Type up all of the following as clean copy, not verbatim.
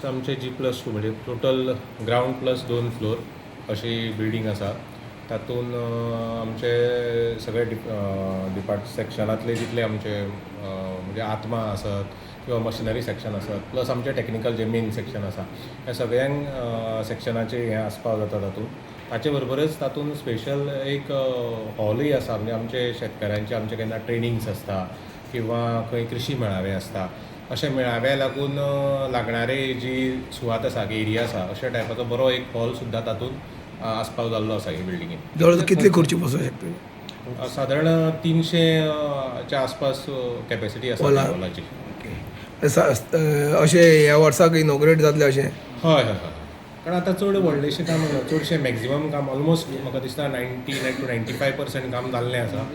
Almost आमचे जी+2 म्हणजे total ground plus दोन फ्लोर अशी बिल्डींग आसा. तातूंत आमचे सगळे डिपार्ट सेक्शनांतले जितले आमचे म्हणजे आत्मा आसत किंवा मशिनरी सेक्शन आसत, प्लस आमचे टॅक्निकल जे मेन सेक्शन आसा, ह्या सगळ्यांक सेक्शनाचे हे आस्पाव जाता तातूंत. ताचे बरोबरच तातूंत स्पेशल एक हॉलूय आसा, म्हणजे आमचे शेतकारांचे आमचे केन्ना ट्रेनिंग्स आसता किंवा खंय कृशी मेळावे आसता, अशे मेळाव्या लागून लागणारे जी सुवात आसा, एरिया आसा, अशा टायपाचो बरो एक हॉल सुद्दां तातूंत आस्पाव जाल्लो आसा हे बिल्डिंगेन. जवळ जवळ कितली खुर्ची बसूंक शकता? सादारण 300 च्या आसपास कॅपॅसिटी आसा हॉलार. हॉलाची. ओके, अशें ह्या वर्साक इनॉग्रेट जातलें अशें? हय हय हय कारण आतां चड व्हडलेशें काम ना. चडशें मॅक्झिमम काम ऑलमोस्ट म्हाका दिसता 99 to 95% काम जाल्लें आसा.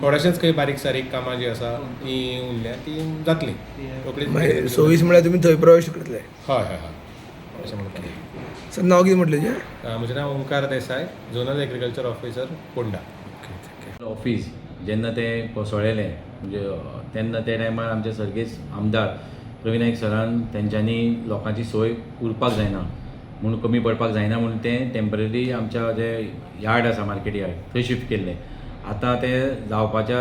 थोडेशेंच खंय बारीक सारीक कामां जीं आसा तीं उरल्या, तीं जातलीं रोखडीच. मागीर 26 म्हळ्यार तुमी थंय प्रवेश करतले? हय हय हय अशें म्हणपाक. सर, नांव कितें म्हटलें तुजें? म्हजें नांव Omkar Desai, zonal agriculture officer, Ponda. Office जेन्ना तें कोसळ्ळेलें, म्हणजे तेन्ना त्या टायमार आमचे सर्गेस्त आमदार रवी नायक सरान तेंच्यांनी लोकांची सोय उरपाक जायना म्हूण, कमी पडपाक जायना म्हूण तें टेंपररी आमच्या जे यार्ड आसा, मार्केट यार्ड, थंय शिफ्ट केल्लें. आतां तें जावपाच्या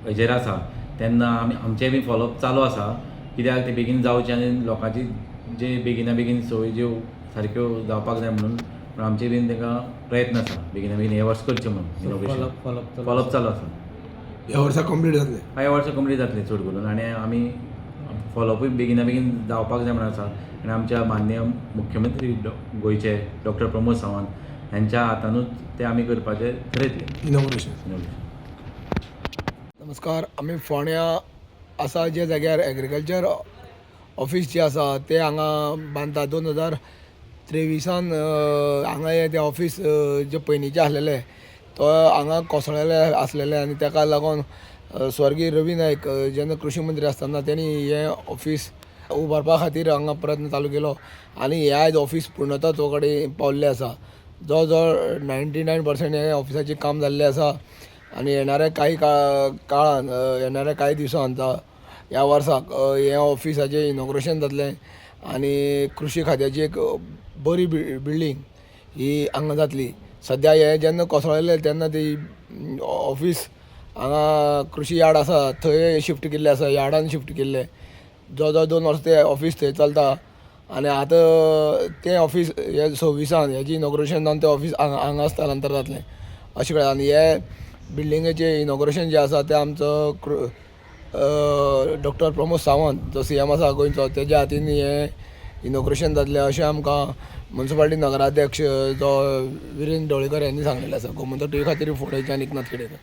हेजेर आसा. तेन्ना आमी आमचें बी फॉलोअप चालू आसा, कित्याक तें बेगीन जावचें आनी लोकांची जे बेगिना बेगीन सोय ज्यो सारक्यो जावपाक जाय म्हणून. पूण आमचे बीन ताका प्रयत्न आसा बेगिना बेगीन हे वर्स करचें म्हणून इनॉग्रेशन. फॉलोअप चालू आसा. ह्या वर्सा कंप्लीट जातलें? ह्या वर्सा कंप्लीट जातलें चड करून आनी आमी फॉलोअपूय बेगिना बेगीन जावपाक जाय म्हणून आसा आनी आमच्या माननीय मुख्यमंत्री गोंयचे डॉक्टर प्रमोद सावंत हांच्या हातानूच ते आमी करपाचें थरयतले. इनॉग्रेशन. इनॉग्रेशन. नमस्कार, आमी फोंड्या आसा ज्या जाग्यार एग्रीकल्चर ऑफीस जे आसा ते हांगा बांदता. 2023 हांगा हे तें ऑफीस जे पयलींचें आसलेलें तो हांगा कोसळलेलें आसलेलें आनी ताका लागून स्वर्गीय रवी नायक जेन्ना कृशी मंत्री आसतना तेणी हें ऑफीस उबारपा खातीर हांगा प्रयत्न चालू केलो आनी हें आयज ऑफीस पूर्णत्वा कडेन पावल्लें आसा. जवळ जवळ 99% हें ऑफिसाचें काम जाल्लें आसा आनी येणाऱ्या कांय काळान, येणाऱ्या कांय दिसान, ह्या वर्साक हें ऑफिसाचें इनॉग्रेशन जातलें आनी कृशी खात्याची एक बरी बिल्डींग ही हांगा जातली. सद्या हें जेन्ना कोसळलें तेन्ना ती ऑफीस हांगा कृशी यार्ड आसा थंय शिफ्ट केल्लें आसा, यार्डान शिफ्ट केल्लें. जवळ जवळ 2 वर्सां तें ऑफीस थंय चलता आनी आतां तें ऑफीस हे 26 हेजी इनॉग्रेशन जावन तें ऑफीस हांगा हांगा स्थलांतर जातलें अशें कळ्ळें. आनी हे बिल्डिंगेचें इनॉग्रेशन जें आसा तें आमचो डॉक्टर प्रमोद सावंत जो सीएम आसा गोंयचो, तेज्या हातीन हें इनॉग्रेशन जातलें अशें आमकां मुन्सिपालिटी नगराध्यक्ष जो विरेंद्र ढवळीकर यांनी सांगलेलें आसा. गोमंतक टीव्ही खातीर फोंडेच्यान एकनाथ खेडेकर.